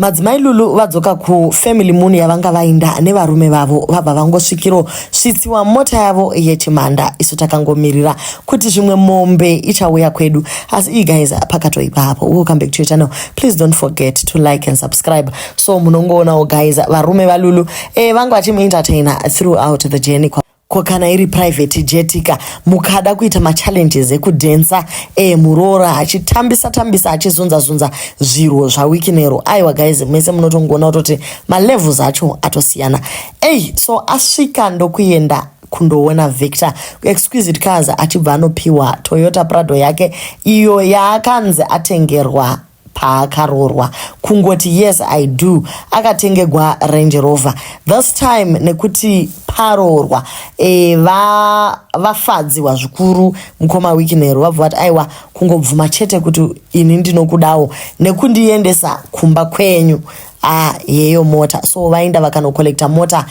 Madzimai Lulu vadzoka kufamily moon yavanga vainda nevarume vavo, vabva vangosvikiro svitsiwa mota yavo yechimanda. Isu takangomirira kuti zvimwe mombe ichauya kwedu, asi iyi guys pakatoipa hapo. Welcome back to your channel, please don't forget to like and subscribe. So munongoonawo guys, varume vaLulu vanga vachimuentertaina throughout the journey. Ko kana iri private jet ka, mukada kuita machallenges ekudhensa, muroora achitambisa tambisa, achizunza zunza zviro zvaWicknell, aiwa guys, mese munotongoona kutoti malevels acho atosiyana. Ei, so asvika ndokuenda kundoona Victor kuExquisite Cars, achibva anopiwa Toyota Prado yake iyo yaakanzi atengerwa paakaroorwa. Kungoti yes, I do, akatengegwa Range Rover this time nekuti paroorwa. Vafadziwa zvikuru mukoma Wicknell, vabva vati aiwa, kungobvuma chete kuti ini ndinokudawo nekundiendesa kumba kwenyu, ah, yeyo mota. So vaenda vakanocollecta mota.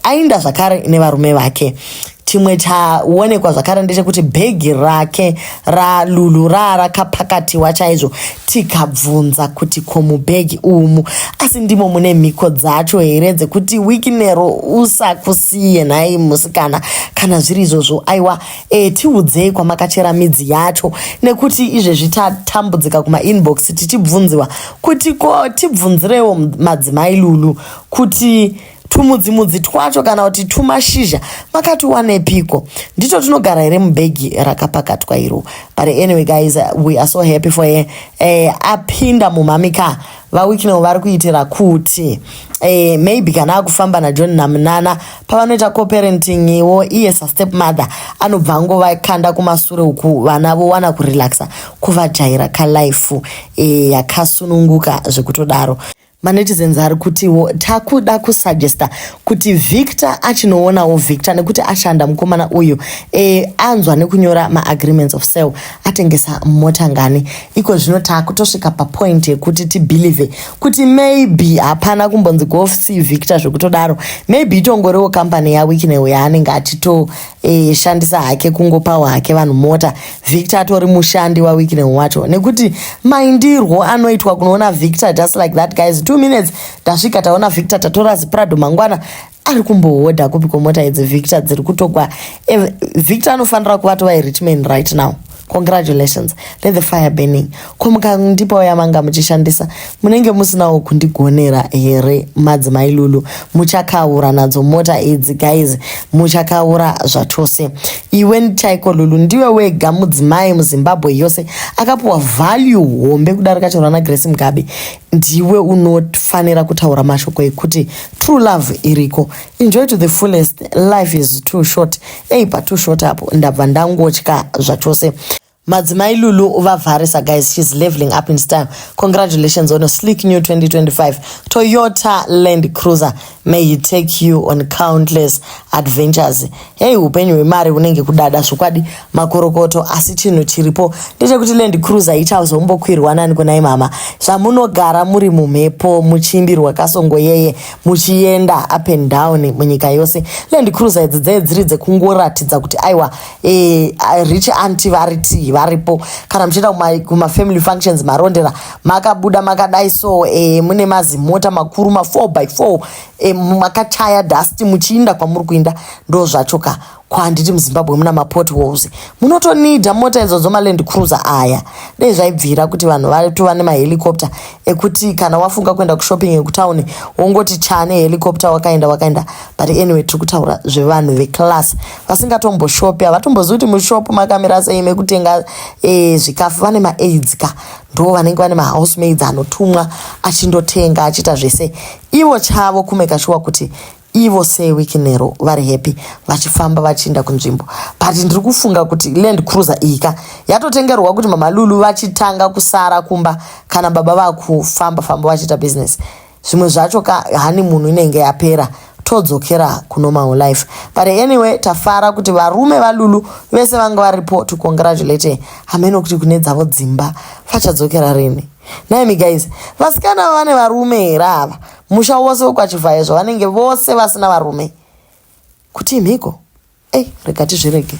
Aenda zvakare nevarume vake. Chimwe chaonekwa zvakare ndechekuti bhegi rake raLulu raa rakapakatiwa chaizvo. Tikabvunza kuti ko mubhegi umu asi ndimo mune mhiko dzacho here dzekuti Wicknell usakusiye nhai musikana? Kana zviri izvozvo, aiwa, tiudzei kwamakachera midzi yacho, nekuti izvezvi tatambudzika kumainbox tichibvunziwa kuti ko tibvunzirewo madzimai Lulu kuti tumudzimudzi twacho kana kuti tumashizha makatiwanepiko? Ndito tinogara here mubhegi rakapakatwa iro? But anyway guys, we are so happy for her. Apinda mumamika vaWicknell vari kuitira kuti maybe kana akufamba naJohn naMunana pavanoita coparenting iwo, iye sastep mother anobva angovakanda kumasure uku, vana vowana kurelaxa, kuvajaira kalife yakasununguka zvekutodaro. Manetizens ari kutiwo takuda kusuggesta kuti Victor achinoonawo Victor, nekuti ashanda mukomana uyu, anzwa nekunyora maagreements of sale, atengesa mota ngani iko zvino. Taakutosvika papoint yekuti tibelieve kuti maybe hapana kumbonzi go see Victor zvekutodaro. Maybe itongoriwo kambani yaWicknell yaanenge achitoshandisa hake kungopawo hake vanhu mota. Victor atori mushandi waWicknell wacho, nekuti maindirwo anoitwa kunoona Victor just like that guys, 2 minutes tasvika, taona Victor, tatora ziPrado. Mangwana ari kumbohodha kupi komota idzi Victor dziri kutogwa? Victor anofanira kuva tova rich man right now. Congratulations, let the fire burning. Ko mukandipawo yamanga muchishandisa, munenge musinawo kundigonera here? Madzimai Lulu muchakaura nadzo mota idzi guys, muchakaura zvachose. Iwe chaiko Lulu, ndiwe wega mudzimai muZimbabwe yose akapiwa value hombe kudarika chero naGrace Mugabe. Ndiwe unofanira kutaura mashoko ekuti true love iriko. Enjoy to the fullest, life is too short. Ei, patoo short apo ndabva ndangotya zvachose. Madzimai Lulu vavharisa guys, she's leveling up in style. Congratulations on a sleek new 2025 Toyota Land Cruiser. May he take you on countless adventures. Hei, upenyu hwemari hunenge kudada zvokwadi, makorokoto. Asi chinhu chiripo ndechekuti Land Cruiser ichazombokwirwa nani kunai mama, zvamunogara muri mumhepo muchiimbirwa kasongo yeye muchienda up and down munyika yose? Land Cruiser idzi dzee dziri dzekungoratidza kuti aiwa, rich aunty variti varipo. Kana muchienda kumafamily functions, marondera makabuda makadai so, mune mazimota makuru ma4 by 4, makachaya dust muchiinda kwamuri kuinda. Ndo zvacho ka. Kwanditi muZimbabwe muna mapotholes, munotonidha mota idzodzo, maLand Cruiser aya. Dei zvaibvira kuti vanhu vatova nemahelicopter ekuti kana wafunga kuenda kushopping yekutauni, wongoti chane helicopter, wakaenda wakaenda. But anyway, tiri kutaura zvevanhu veclass vasingatomboshopi, havatombozivi kuti mushopu makamira sei mekutenga zvikafu. Vane maaids ka, ndo vanenge vane mahousemaids anotumwa achindotenga, achiita zvese. Ivo chavo kumeka sure kuti ivo seWicknell vari happy vachifamba vachienda kunzvimbo. But ndiri kufunga kuti Land Cruiser iyi ka yatotengerwa kuti mamaLulu vachitanga kusara kumba kana baba vakufamba famba vachiita business. Zvimwe zvacho ka, honeymoon inenge yapera, todzokera kunormal life. But anyway, tafara kuti varume vaLulu vese vanga varipo to congratulate. Hameno kuti kune dzavo dzimba vachadzokera rini naimi guys. Vasikana vane varume here ava? Musha wose wekwaChivhayo zvavanenge vose vasina varume, kuti imhiko? Ei, rega tizvirege.